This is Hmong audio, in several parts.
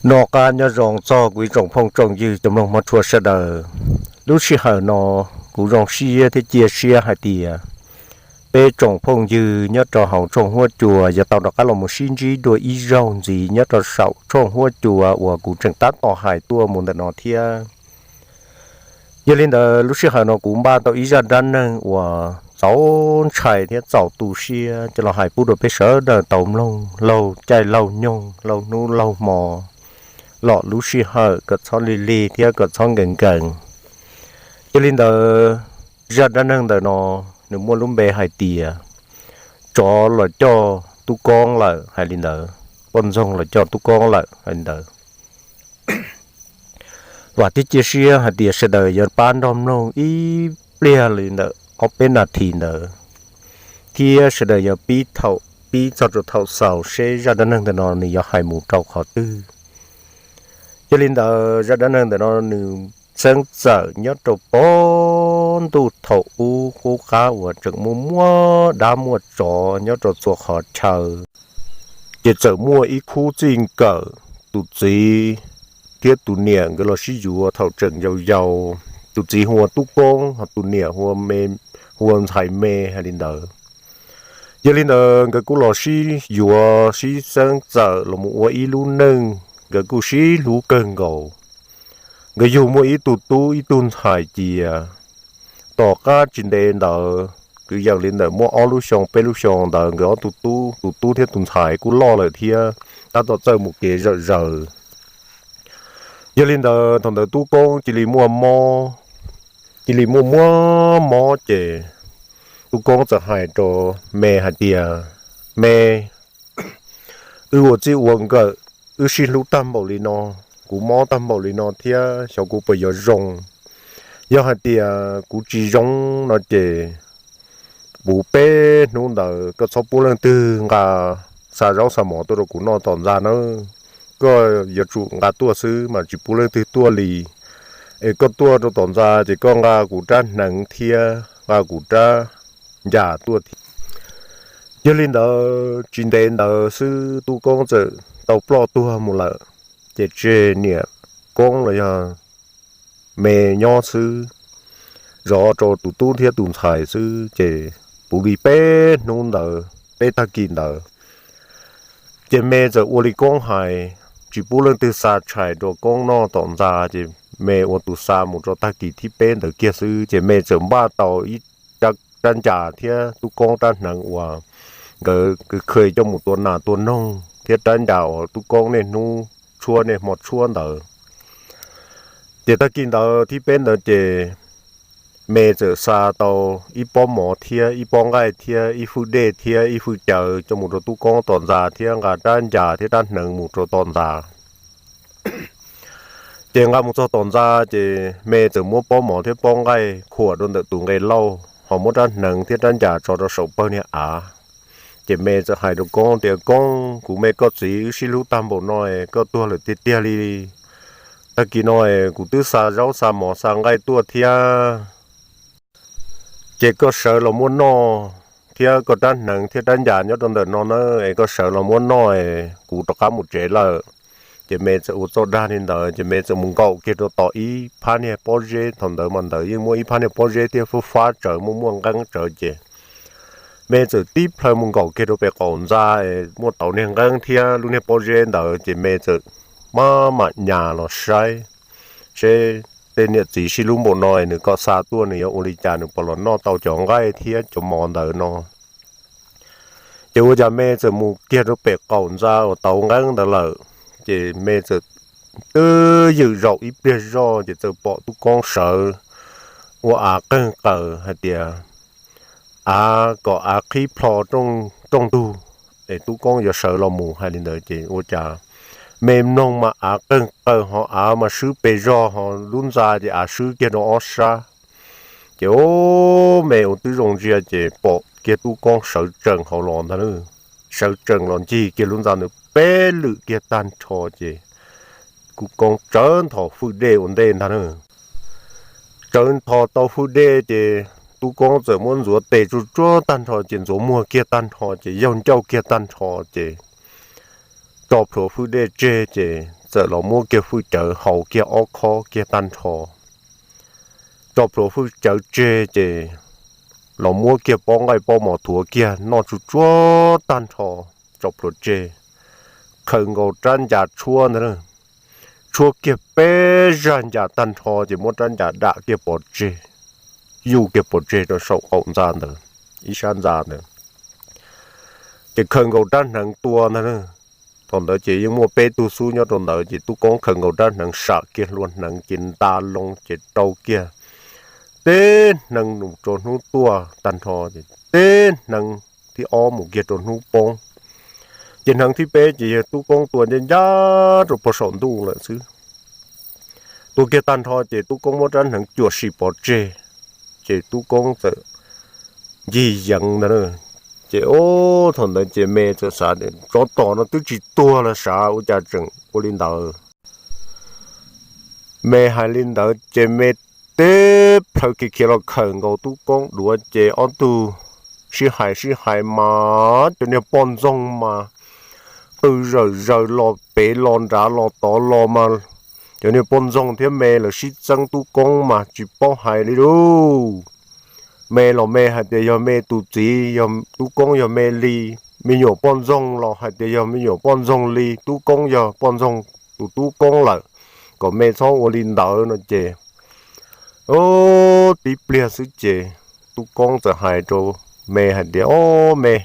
Noj qab nyob zoo txog kuv ib tsoom phooj tsoom ywg cov mloog mov tshua sawv daws. Lub sij hawm no kuv zoo siab thiab cia siab hais tias peb tsoom phooj ywg nyob rau hauv tshooj huab cua yuav tau rov qab los mus sib ntsib dua ib zaug ntxiv nyob rau saum tshooj huab cua uas kuv tseem tab tom hais tuaj mus ntawm no thiab. Yog li ntawd lub sij hawm no kuv npaj tau ib zaj dab neeg uas txaus ntshai thiab txaus tu siab coj los hais pub rau peb sawv daws tau mloog laug caij laug nyoog laug hnub laug hmo, los lub sij hawm kom txhob lig lig thiab kom txhob nkees nkees. Yog li ntawd zaj dab neeg ntawm no nws muaj lub npe hais tias tsov los coj tub koob lawm hais li ntawd, poj ntxoog los coj tub koob lawm hais li ntawd. Vam thiab cia siab hais tias sawv daws yuav pab nrog mloog ib pliag li ntawm ob peb nas this ntawd, thiab sawv daws yuav pib thaum pib txog rau thaum xaus seb zaj dab neeg ntawm no nws yuav hais mus rau qhov twg. Yog li ntawd zaj dab neeg ntawm no nws txeeb txawm nyob rau pog ntuj thaum ub qub qab uas tseem muaj muaj dab muaj tsov nyob rau txhua qhov chaw. Ces txawm muaj ib khub txij nkawm, tus txiv thiab tus niam nkawd los sib yuav thaum tseem yau yau. Tus txiv hu ua Tub Koob, ho tus niam hu ua Ntxhais Me hais li ntawd. Yog li ntawd nkawd kuj los sib yuav sib txeeb txawm los mus ua ib lub neej, nkawd kuj sib hlub kawg nkaus. Nkawd yug muaj ib tug tub ib tug ntxhais cia. Tom qab tsis ntev ntawd kwv yees li ntawm muaj ob lub xyoo peb lub xyoo ntawd nkawd ob tug tub, tus tub thiab tus ntxhais kuj loj lawm thiab tab tom txawj mus kev zom zaws. Yog li ntawd thaum ntawd Tub Koob cia li muaj mob, cia li muaj muaj mob ces Tub Koob txawm hais rau Me hais tias, Me, wb ua txij ua nkawm, wb sib hlub tag npaum li no, kuv mob tag npaum li no thiab xyov kuv puas yuav zoo. Yog hais tias kuv tsis zoo no ces puv peb hnub ntawd koj txhob pub leej twg nqa xa zaub xa mov tuaj rau kuv noj tom ntxa nawb. Koj yuav tsum nqa tuaj xwb mas tsis pub leej twg tuaj li. Es koj tuaj rau tom ntxa ces koj nqa kuv rab hneev thiab nqa kuv rab ncas tuaj thiab. Yog li ntawd tsis ntev ntawd xwb Tub Koob txawm tau ploj tuag mus lawm, ces tseg niam Koob los yog Me nyob xwb, zov rau tus tub thiab tus ntxhais xwb. Ces puv li peb hnub ntawd, peb tag kis ntawd, ces Me txawm ua li Koob hais, tsis pub leej twg xa tshais rau Koob noj tom ntxa, ces Me ua tus xa mus rau tag kis thib peb ntawd kiag xwb, ces Me txawm npaj tau ib rab ncas thiab Tub Koob rab hneev uas nkawd kha coj mus tua nas tua noog thiab rab ncas uas Tub Koob niaj hnub tshuab niaj hmo tshuab ntawd. Ces tag kis ntawd thib peb ntawd ces Me txawm xa tau ib pob mov thiab ib pob nqaij thiab ib fwj dej thiab ib fwj cawv coj mus rau Tub Koob tom ntxa thiab nqa rab ncas thiab rab hneev mus rau tom ntxa. Ces nqa mus txog tom ntxa ces Me txawm muab pob mov thiab pob nqaij khuam rau ntawm tus nqe lauj, ho muab rab hneev thiab rab ncas tso rau saum pawg niag av. Ces Me txawm hais rau Koob tias, Koob, kuv me koj txiv wb sib hlub tag npaum no, koj tuag lawm tiag tiag li. Tag kis no kuv twb xa zaub xa mov xa nqaij tuaj thiab, ces koj sawv los muab noj, thiab koj rab hneev thiab rab ncas nyob rau ntawm no na, es koj sawv los muab noj, kuv rov qab mus tsev lawm. Ces Me txawm ua txoj dag li ntawd ces Me txawm mus nkaum kiag rau tom ib phab niag pob zeb, thaum ntawd mas ntawd yeej muaj ib phab niag pob zeb thiab fab fab tsawv muaj muaj nqeeb tsawv ces Me txawm tib plhaw mus nkaum kiag rau pem qaum ntxa, muaj tau niag nqeeb thiab lub niag pob zeb ntawd ces Me txawm maj mam nyas los saib seb tej niam txiv sib hlub npaum no nws kom xa tuaj nws yuav ua li cas nws puas los noj tau cov nqaij thiab cov mov ntawd no. Ces ua cas Me txawm mus kiag rau pem qaum ntxa uas tau nqeeb ntawd lawm, ces Me txawm twb ywm zaum ib pliag zoj ces txawm pom Tub Koob sawv ua av qeeg qaws hais tias, av kom av qhib plho rooj ntug, es Tub Koob yuav sawv los mus hais li ntawd ces ua cas Me mloog mas av qeeg qaws ho av mas swb pes zog ho lub ntxa ces av swb kiag rau ob sab. Ces Me ua twb zoo ntsia ces pom kiag Tub Koob sawv tsees hauv los ntag na, sawv tsees los ncig kiag lub ntxa ntawd peb lwm kiag tag nrho ces Tub Koob tsawv nthos fwj dej ua ntej ntag na. Tsawv nthos tau fwj dej ces Tub Koob txawm muab ntxuav tes tsuag tsuag tag nrho ces ntxuav muag kiag tag nrho ces yaug ncauj kiag tag nrho ces tso plhuav fwj dej tseg ces txawm los muab kiag hwj cawv haus kiag ob khob kiag tag nrho, tso plhuav hwj cawv tseg ces los muab kiag pob nqaij pob mov thuav kiag noj tsuj tsuag tag nrho, tso plhuav tseg, khaws nkaus rab ncas tshuab ntag, tshuab kiag peb zaj ncas tag nrho ces muab rab ncas dam kiag pov tseg, yuj kiag pov tseg rau saum qaum ntxa ntawd, ib sab ntxa ntawd, ces khaws nkaus rab hneev tua ntag. Thaum ntawd ces yeej muaj peb tug xub nyob rau ntawd ces Tub Koob khaws nkaus rab hneev sam kiag hlua hneev ces nta loo ces rau kiag teb hneev mus rau hnub tuaj tag nrho ces teb hneev thib ob mus kiag rau hnub poob, ces hneev thib peb ces yog Tub Koob tua ncaj ncaj rau puag saum ntuj lawm xwb. Tua kiag tag nrho ces Tub Koob muab rab hneev cuam sim pov tseg, ces Tub Koob txawm ncig yeev ntag. Ces thaum ntawd ces me txawm xav tias tsov tom no twb tsis tuag los sav ua cas tseem ua li ntawd. Me hais li ntawd ces me teb plhaw khiav khiav los khawm nkaus Tub Koob duav ces ob tug sib hais sib hais mas cov niag poj ntxoog mas qw zawm zaws los pem los nrad los tod los mas cov niag poj ntxoog thiab me lawv sib txeeb Tub Koob mas tsis paub hais li lauj. Me los me hais tias yog me tus txiv, yog Tub Koob yog me li, me nyuam poj ntxoog los hais tias yog me nyuam poj ntxoog li, Tub Koob yog poj ntxoog, tus Tub Koob lawm, kom me txhob ua li ntawd no ces tib pliag xwb ces Tub Koob txawm hais rau me hais tias, Ob me,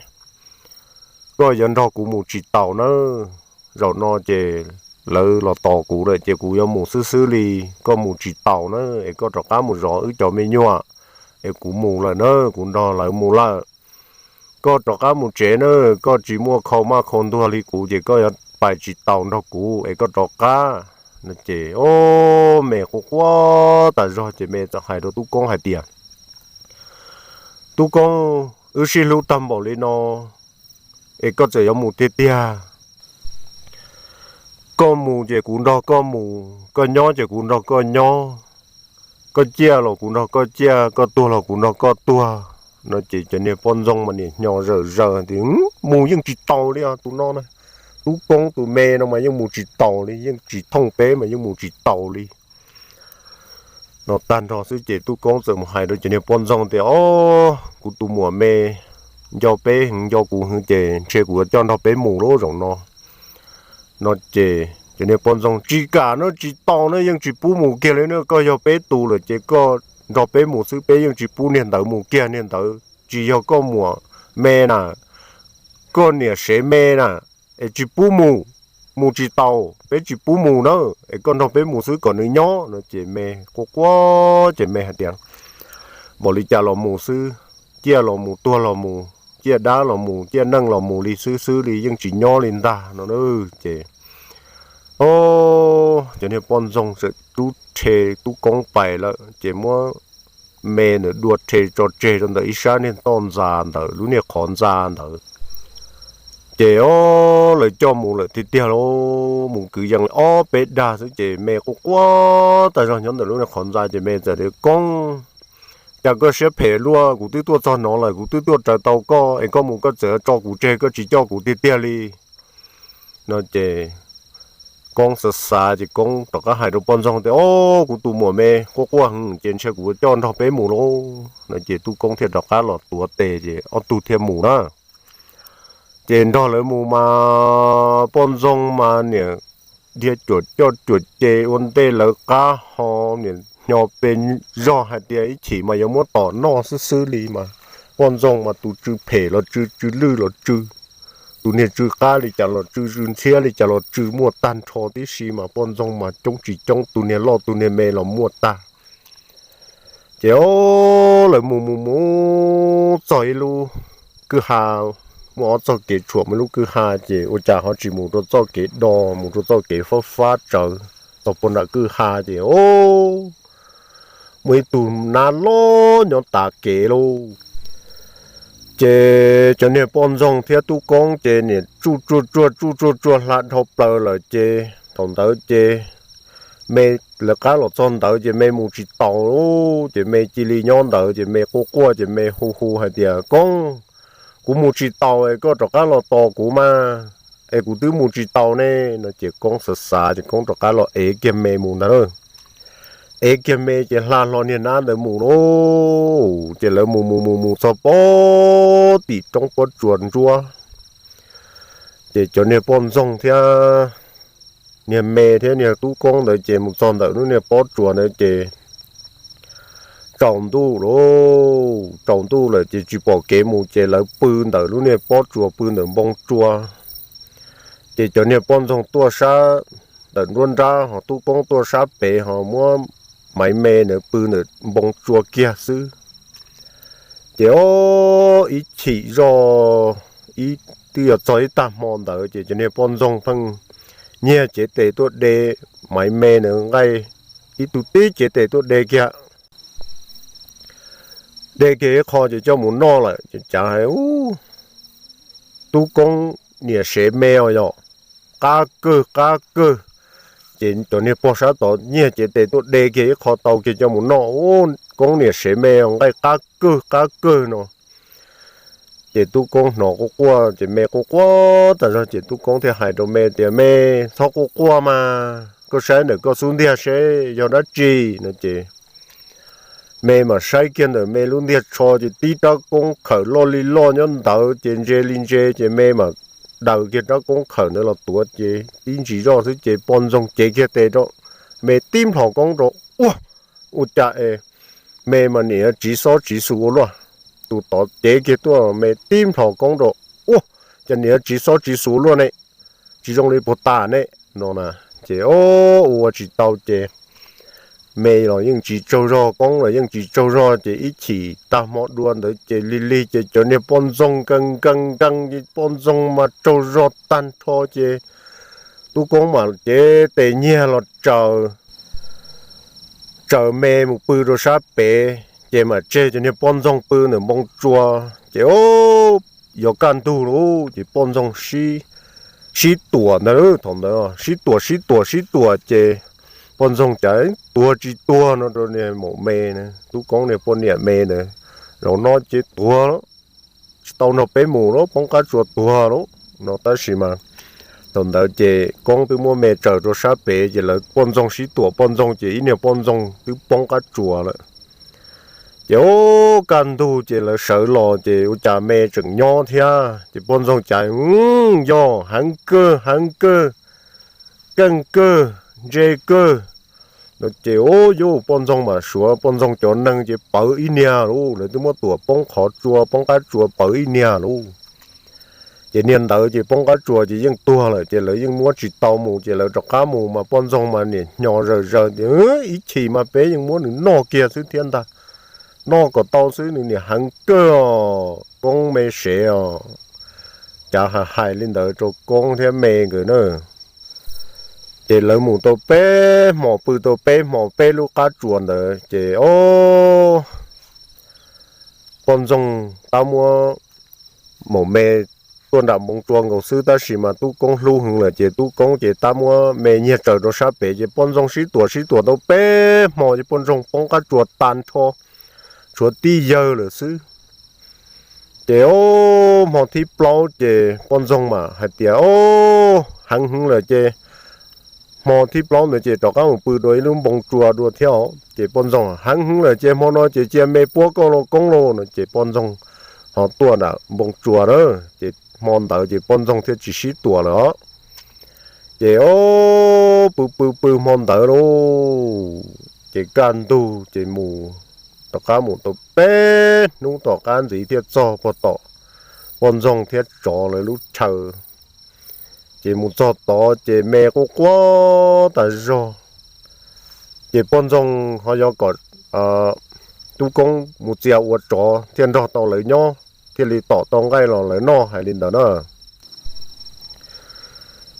koj yuav nrog kuv mus tsis taus na. Zaum no ces lawv los tos kuv lawm ces kuv yuav mus xwb xwb li. Koj mus tsis taus na, es koj rov qab mus zov wb cov me nyuam, es kuv mus lawm na, kuv nrog lawv mus lawm. Koj rov qab mus tsev na, koj tsis muaj khau maj khau ntuag li kuv ces koj yuav pais tsis taus nrog kuv es koj rov qab no ces, o, me quaj quaj tas zog ces me txawm hais rau Tub Koob hais tias, Tub Koob, wb sib hlub tag npaum li no es koj txawm yuav mus tiag tiag. Koj mus ces kuv nrog koj mus, koj nyob ces kuv nrog koj nyob, koj ciaj los kuv nrog koj ciaj, koj tuag los kuv nrog koj tuag no ces cov niag poj ntxoog mas niam hnyo zawm zaws tias, Mus yeej tsis taus li os tus no na. Tub Koob tus me no mas yeej mus tsis taus li, yeej tsis thooj peb mas yeej mus tsis taus li no tag nrho xwb ces Tub Koob txawm mus hais rau cov niag poj ntxoog tias, O, kuv tus muam me nco peb heev, nco kuv heev ces ntshe kuv yuav coj nrog peb mus lub zaum no no ces cov niag poj ntxoog, Tsis kam no, tsis taus no, yeej tsis pub mus kiag li na. Koj yog peb tus lawm ces koj nrog peb mus xwb, peb yeej tsis pub niag ntawd mus kiag. Niag ntawd tsis yog koj muam me na, koj niam sev me na, es tsis pub mus, mus tsis taus, peb tsis pub mus na, es koj nrog peb mus xwb kom nws nyob no ces me quaj quaj ces me hais tias, Npaum li cas los mus xwb, ciaj los mus, tuag los mus, ciaj dab los mus, ciaj neej los mus li xwb xwb li, yeej tsis nyob li ntag no ces, o, cov niag poj ntxoog txawm rub rhe Tub Koob pais lawm ces muab me ntawd dua rhe tso tseg rau ntawm ib sab niag toj ntxa ntawd, lub niag qhov ntxa ntawd. Ces o, lawv coj mus lawm tiag tiag lauj, mus kwv yees ob peb dag xwb ces me quaj quaj tas zog nyob ntawm lub niag qhov ntxa ces me txawm tias, Koob, cas koj siab phem luaj, kuv twb tuaj txog no lawm, kuv twb tuaj raws tau koj es koj mus koj txawm tso kuv tseg, koj tsis coj kuv tiag tiag li no ces Koob xav xav ces Koob rov qab hais rau poj ntxoog tias, O, kuv tus muam me quaj quaj heev ces ntshe kuv coj nrog peb mus lauj no ces Tub Koob thiaj rov qab los tuav tes ces ob tug thiaj mus na. Ces nrog lawv mus mas poj ntxoog mas niam dhia cuam coj cuam ce ua ntej lawv qab ho niam hnyo pes zog hais tias ib chim mas yuav muab tom noj xwb xwb li mas poj ntxoog mas tus tsw phem los tsw, tsw lwj los tsw, tus niag tsw qab li cas los tsw, tsw ntxhiab li cas los tsw, muaj tag nrho tib si mas poj ntxoog mas coob tsis coob, tus niag loj tus niag me los muaj tag. Ces o, lawv mus mus mus txog ib lub kwj ha, muaj ob txoj kev tshuam mus lub kwj ha ces ua cas ho tsis mus rau txoj kev do, mus rau txoj kev fab fab tsawv txog puag nram kwj ha ces o, muaj ib tug nab loj nyob tav kev lauj. Ces cov niag poj ntxoog thiab Tub Koob ces niam tsuj tsuag tsuag tsuj tsuag tsuag hla dhau plaws lawm ces thaum ntawd ces me lawv qab los txog ntawd ces me mus tsis taus, ces me cia li nyob ntawd ces me quaj quaj ces me hu hu hais tias, Koob, kuv mus tsis taus es koj rov qab los tos kuv mas. es kuv twb mus tsis tau ne. No ces Koob xav xav ces Koob rov qab los ev kiag Me mus ntag lauj. Ev kiag Me ces hla hlo niag nab ntawd mus lauj. Ces lawv mus mus mus mus txog pob tim roob pob tsuas ntsuab, ces cov niag poj ntxoog thiab niag Me thiab niag tub Koob ntawd ces mus txog ntawm lub niag pob tsuas ntawd ces tsaus ntuj lauj, tsaus ntuj lawm ces tsis pom kev mus ces lawv pw ntawm lub niag pob tsuas pw ntawm npoo tsua. Ces cov niag poj ntxoog tuaj sab ntawm nruab nrab ho tub Koob tuaj sab pem ho muab Maiv Me ntawd pw ntawm npoo tsua kiag xwb. Ces o, ib chim zoj, ib, twb yog txog ib tag hmo ntawd ces cov niag poj ntxoog pheej nyiag cev tes tuaj de Maiv Me ntawd nqaij, ib tug tib cev tes tuaj de kiag, de kiag ib qho ces coj mus noj lawm ces cav hais ub, tub Koob niam sev Me os yog, qab kawg qab kawg. Ces cov niag pog sab tod nyiag cev tes tuaj de kiag ib qho tau kiag coj mus noj, ub, Koob niam sev Me os, nqaij qab kawg qab kawg no. Ces tub Koob hnov quaj quaj ces Me quaj quaj tas zog ces tub Koob thiaj hais rau Me tias, Me, txhob quaj quaj mas, koj saib ntawm koj xub ntiag seb yog dab tsi no ces Me mam saib kiag ntawm Me lub ntiag tsho ces tib rab koob khawm loj li loj nyob ntawd ces ntse li ntse ces Me mam daws kiag rab koob khawm ntawd los tuav ces tib ntsis zoj xwb ces poj ntxoog cev kiag tes rau Me tib nplhos koob rau ua, ua cas es Me mas niam tsiv xob tsiv xus ua luaj. Tus tod cev kiag tuaj Me tib nplhos koob rau ua, cas niam tsiv xob tsiv xus luaj ne, tsis zoo li puag ta ne no na. Ces o, ua tsis tau ces Me los yeej tsis tsaug zog, koob los yeej tsis tsaug zog ces ib chim tag hmo dua ntawd ces lig lig ces cov niag poj ntxoog nkees nkees nkees ces poj ntxoog mas tsaug zog tag nrho ces tub koob mam cev tes nyiag los tsaws, tsaws Me mus pw rau sab pem ces mam tseg cov niag poj ntxoog pw ntawm npoo tsua. Ces o, yuav kaj ntug lauj ces poj ntxoog sib tuam ntag, thaum ntawd sib tuam sib tuam sib tuam ces poj ntxoog cas tuag tsis tuag no rau niag maum Me na, tub koob niag poj niam Me ntawd, zaum no ces tuag tsis tau nrog peb mus lawm, poob qab tsuas tuag lawm no. Tab sis mas thaum ntawd ces koob twb muab Me tsaws rau sab pem ces lawv poj ntxoog sib tuam poj ntxoog ces ib niag poj ntxoog twb poob qab tsuas lawm. Ces o, kaj ntug ces lawv sawv los ces ua cas Me tseem nyob thiab ces poj ntxoog cas, yog heev kawg heev kawg, keej kawg, ntse kawg no ces o, yuav poj ntxoog mas suav poj ntxoog cov neeg ces pawv ib niag lauj, lawv twb muab tuam poob qhov tsua poob qab tsua pawv ib niag lauj. Ces niag ntawd ces poob qab tsua ces yeej tuag lawm ces lawv yeej muab tsis tau mus ces lawv rov qab mus mas poj ntxoog mas niam hnyo zaws zaws tias ib chim mas peb yeej muab nws noj kiag xwb thiab ntag, noj kom tau xwb, nws niam heev kawg os, koob Me sev os. Cav hais hais li ntawd rau koob thiab Me nkawd na. Ces lawv mus tau peb hmos pw tau peb hmos peb lub qab tsuas ntawd ces o, poj ntxoog tab muab maum Me tuaj nram npoo tsua nkaus xwb tab sis mas tub koob hlub heev lawm ces tub koob ces tab muab Me nyiag tsaws rau sab pem ces poj ntxoog sib tuam sib tuam tau peb hmos ces poj ntxoog poob qab tsuas tag nrho, tshuav tib yawg lawm xwb. Ces o, hmo thib plaub ces poj ntxoog mas hais tias o, heev heev lawm ces hmo thib plaub ntawd ces rov qab mus pw dua ib lub npoo tsua dua thiab os. Ces poj ntxoog heev heev lawm ces hmo no ces cia Me puab koj los koob los no ces poj ntxoog ho tuaj nram npoo tsua na. Ces hmo ntawd ces poj ntxoog thiaj tsis sib tuam lawm os. Ces o, pw pw pw hmo ntawd lauj, ces kaj ntug ces mus, tom qab mus tau peb hnub tom qab ntxiv thiaj txog puag tom poj ntxoog thiab tsov lawv lub chaw. Ces mus txog tod ces Me quaj quaj tas zog. Ces poj ntxoog ho yuav kom tub koob mus txia ua tsov thiaj nrog tau lawv nyob, thiaj li tom tau nqaij los lawv noj hais li ntawd na.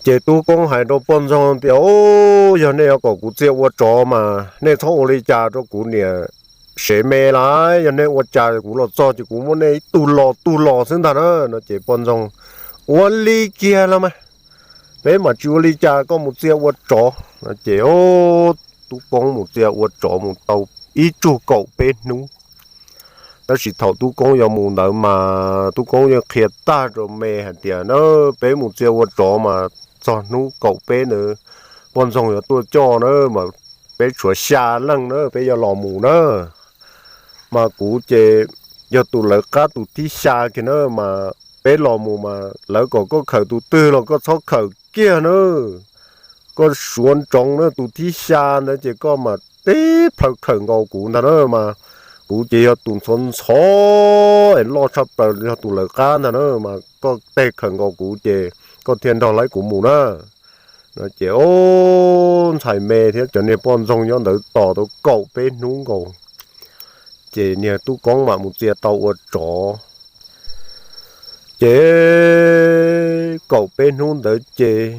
Ces tub koob hais rau poj ntxoog tias, Yog nej yuav kom kuv txia ua tsov mas nej txhob ua li cas rau kuv niam sev Me lawm. Yog nej ua cas kuv los txog ces kuv muab nej ib tug los tug los xwb ntag na. No ces poj ntxoog, Ua li kiag los mas, peb mam tsis ua li cas, koj mus txia ua tsov. No ces tub koob mus txia ua tsov mus tau ib tsug kaum peb hnub. Tab sis thaum tub koob yuav mus ntawd mas tub koob yeej qhia tag rau me hais tias na, peb mus txia ua tsov mas txog hnub kaum peb ntawd poj ntxoog yuav tuaj coj na, mas peb tshuav xya leej na, peb yuav los mus na. Mas kuv ces yog tus lawv qab tus thib xya kiag na, mas peb los mus mas lawv kom koj khawm tus twg los koj txhob khawm kiag na. Koj suav ntsoov na, tus thib xya ntawd ces koj mas tib plhaw khawm nkaus kuv ntag na. Mas kuv ces yog tus ntxhov ntxhov es loj tshaj plaws yog tus lawv qab ntag na, mas koj teg khawm nkaus kuv ces koj thiaj nrog lawv kuv mus na. No ces ub, ntxhais me thiab cov niag poj ntxoog nyob ntawd tos tau kaum peb hnub nkaus, ces niag tub koob mam mus txia tau ua tsov. Ces kaum peb hnub ntawd ces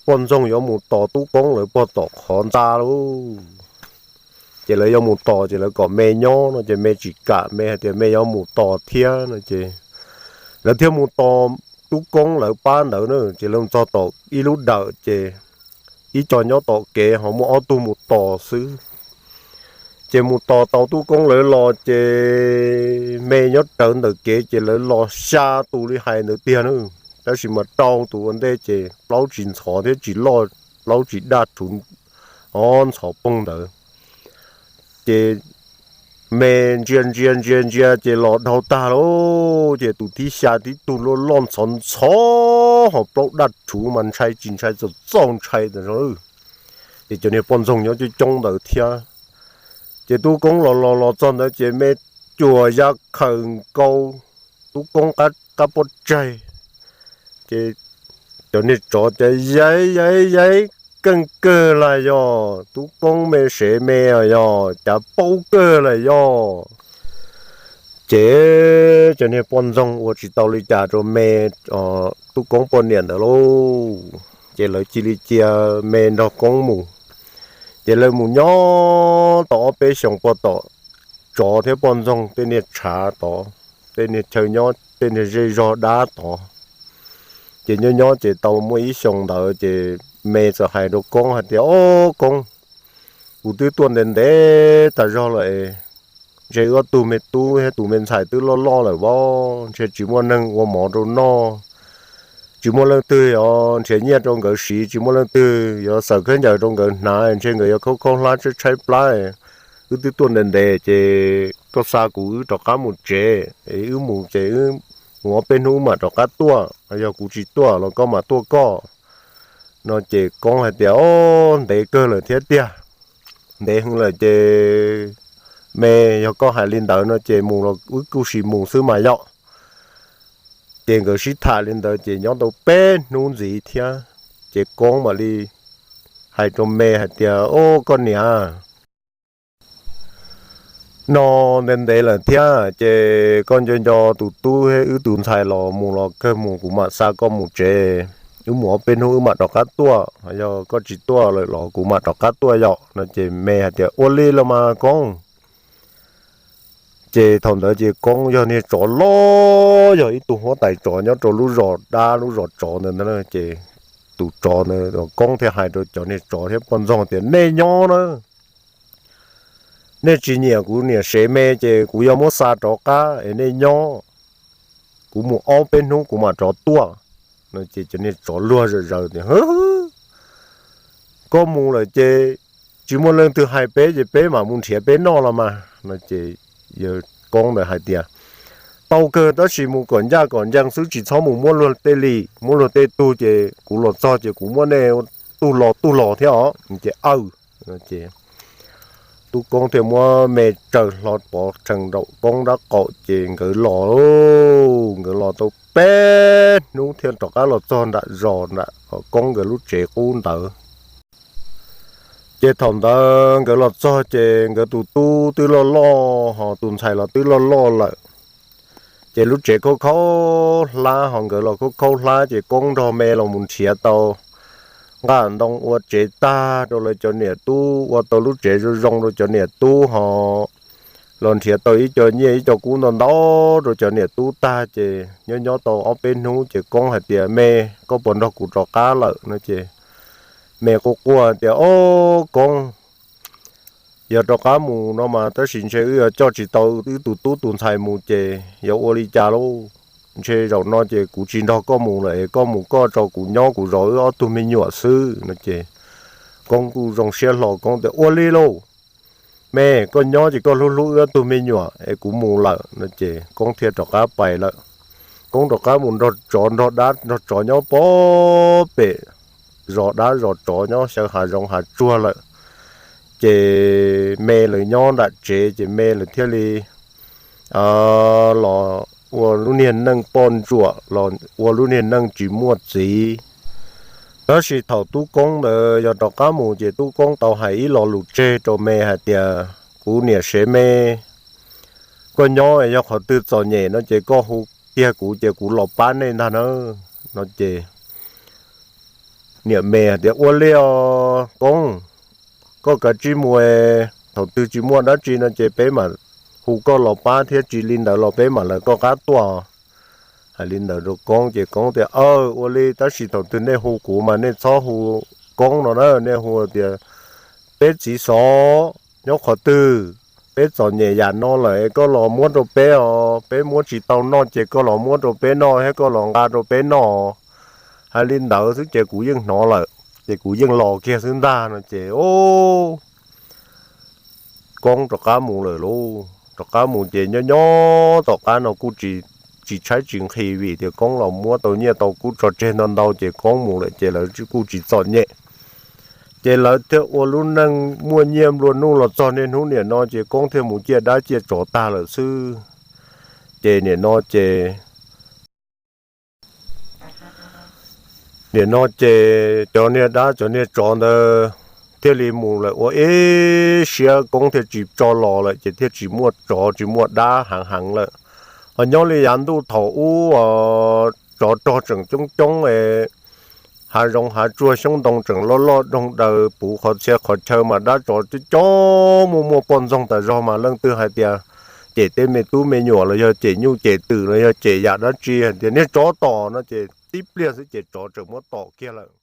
poj ntxoog yuav mus tos tub koob lawv pog tom qhov ntxa lauj. Ces lawv yuav mus tos ces lawv kom me nyob no ces me tsis kam, me hais tias me yuav mus tos thiab no ces lawv thiaj mus tos tub koob lawv pab ntawd na. Ces lawv mus txog tom ib lub dawm ces ib co nyob tom kev ho muaj ob tug mus tos xwb. Ces mus tos tau tub koob lawv los ces me nyob rawv ntawm kev ces lawv los xya tus li hais ntawd tiag na. Tab sis mas rau tus ua ntej ces plaub tsis ntxhov thiab tsis loj, plaub tsis daj rhuv, ob ntxhov poog ntawd. Ces me ntsia ntsia ntsia ntsia ces los dhau tag lauj, ces tus thib xya tib tug loj loj ntxhov ntxhov ho plaub daj rhuv mas ntshai tsis ntshai txaus txaus ntshai tas zog. Ces cov niag poj ntxoog nyob coob coob ntawd thiab. Ces tub koob los los los txog ntawd ces me cuam ya khawm nkaus tub koob qab pob tsaig. Ces cov niag tsov cav yaib yaib yaib keej kawg lawm yog tub koob me sev me yog cav paub kawg lawm yog. Ces cov niag poj ntxoog ua tsis tau li cas rau me tub koob poj niam ntawd lauj, ces lawv cia li cia me nrog koob mus. Ces lawv mus nyob tau ob peb xyoos pog tom tsov thiab poj ntxoog tej niag tshav tod, tej niag chaw nyob tej niag zej zog dab tod. Ces nyob nyob ces tau muaj ib xyoos ntawd ces me txawm hais rau koob hais tias, Ob koob, kuv twb tuaj ntev ntev tas zog lawm es ntshe wb ob tug me tub thiab tus me ntxhais twb loj loj lawm vauv, ntshe tsis muaj neeg ua mov rau noj, tsis muaj leej twg yuav nrhiav nyiaj rau nkawd siv, tsis muaj leej twg yuav xaws khaub ncaws rau nkawd hnav, ntshe nkawd yuav khaub khaub hlab tshaib tshaib plab. Wb twb tuaj ntev ntev ces koj xa kuv wb rov qab mus tsev, wb mus ces wb mus ob peb hnub wb mam rov qab tuaj, yog kuv tsis tuaj los koj mam tuaj koj. No ces koob hais tias, Ob, ntev kawg lawm thiab tiag, ntev heev lawm ces me, yog koj hais li ntawd no ces mus los wb kuj sim mus xwb mas yom. Ces nkawd sib tham li ntawd ces nyob tau peb hnub ntxiv thiab, ces koob mam li hais rau me hais tias, Ob, koj niam, no ntev ntev lawm thiab ces koj nco nco tus tub thiab wb tus ntxhais los mus los kawg mus, kuv mam xa koj mus tsev, wb mus ob peb hnub wb mam rov qab tuaj, yog koj tsis tuaj lawm los kuv mam rov qab tuaj yom. No ces me hais tias, Ua li los mas koob. Ces thaum ntawd ces koob yog niag tsov loj, yog ib tug huab tais tsov nyob rau lub zos dab lub zos tsov ntawd ntag. Ces tus tsov ntawd, koob thiaj hais rau cov niag tsov thiab poj ntxoog tias, Nej nyob na, nej tsis nyiam kuv niam sev me ces kuv yuav muab xa rov qab es nej nyob, kuv mus ob peb hnub kuv mam rov tuaj. No ces cov niag tsov luag zom zaws tias, Koj mus lawm ces tsis muaj leej twg hais peb ces peb mam mus nrhiav peb noj los mas. No ces yawg koob ntawd hais tias, Tau kawg, tab sis mus kom ncaj kom ncees xwb, tsis txhob mus muab luag tej li, muab luag tej tug ces kuv los txog ces kuv muab nej tug los tug los thiab os. Ces aw, ces tub koob thiaj muab me tsaws hlo pov rhees nraum koob nrab qaum ces nkawd los, nkawd los tau peb hnub thiaj rov qab los txog nram zos nram koob nkawd lub tsev qub ntawd. Ces thaum ntawd nkawd los txog ces nkawd tus tub twb loj loj ho tus ntxhais los twb loj loj lawm. Ces lub tsev khaub khaub hlab ho nkawd los khaub khaub hlab ces koob nrog me los mus nrhiav tau nqaj ntoo ua tsev tag rau lawv cov niam tub, ua tau lub tsev zoo zoo rau cov niam tub ho los nrhiav tau ib co nyiaj ib co kub ntau ntau rau cov niam tub tag ces nyob nyob tau ob peb hnub ces koob hais tias, Me, koj puas nrog kuv rov qab lawm? No ces me quaj quaj tias, Ob koob, Yog rov qab mus no mas tab sis ntshe wb yuav coj tsis tau wb tus tub tus ntxhais mus ces yuav ua li cas lauj? Ntshe zaum no ces kuv tsis nrog koj mus lawm es koj mus koj tso kuv nyob kuv zov wb ob tug me nyuam xwb no ces Koob kuj zoo siab hlo, Koob tias, Ua li lauj, me, koj nyob ces koj hlub hlub wb ob tug me nyuam es kuv mus lawm no ces Koob thiaj rov qab pais lawm. Koob rov qab mus nrog tsov nrog dab nrog tsov nyob pob pem zos dab zos tsov nyob xyaw hav zoov hav tsuag lawm. Ces me lawv nyob nram tsev ces me lawv thiaj li los ua lub niag neej poj ntsuam los ua lub niag neej tsis muaj txiv. Tab sis thaum tub Koob ntawd yog rov qab mus ces tub Koob tau hais ib lo lus tseg rau me hais tias, Kuv niam sev me, koj nyob yog qhov twg txom nyem no ces koj hu kiag kuv ces kuv los pab nej ntag na no ces niam me tias, Ua li os Koob, koj kav tsij mus, thaum twg tsis muaj dab tsi no ces peb mam hu koj los pab thiab tsis li ntawd los peb mam lawv koj qab tuaj. Hais li ntawd rau Koob ces Koob tias, Aw, ua li, tab sis thaum twg nej hu kuv mas nej txhob hu Koob no na, nej hu tias, Peb txiv xov nyob qhov twg, peb txom nyem yam no lawm koj los muab rau peb os, peb muab tsis tau noj ces koj los muab rau peb noj thiab koj los nqa rau peb noj. Hais li ntawd xwb ces kuv yeej hnov lawm, ces kuv yeej los kiag xwb ntag no ces o Koob rov qab mus lawm lauj. Rov qab mus ces nyob nyob tom qab no kuj tsis tshaib tsis nqhis vim tias Koob los muab tau nyiaj tau kub tso tseg ntau ntau ces Koob mus lawm ces lawv kuj tsis txom nyem. Ces lawv thiaj ua lub neej muaj nyiaj nplua nuj los txog niaj hnub niam no ces Koob thiaj mus ciaj dab ciaj tsov tag lawm xwb. Ces niam no ces niam no ces cov niag dab cov niag tsov ntawd thiaj li mus lawm ua ib siab Koob thiaj tsis tso los lawm ces thiaj tsis muaj tsov tsis muaj dab heev heev lawm. Ho nyob li yav ntuj thaum ub tsov rog tseem coob coob, hav zoov hav tsuag xyoob ntoo tseem loj loj doog daws puv qhov txhia qhov chaw mas dab tsov coob coob muaj muaj poj ntxoog tas zog mas leej twg hais tias cem tej me tub me nyuam los yog cem nyuj cem twm los yog cem yam dab tsi hais tias niag tsov tom no ces tib pliag xwb ces tsov tseem muab tom kiag lawm.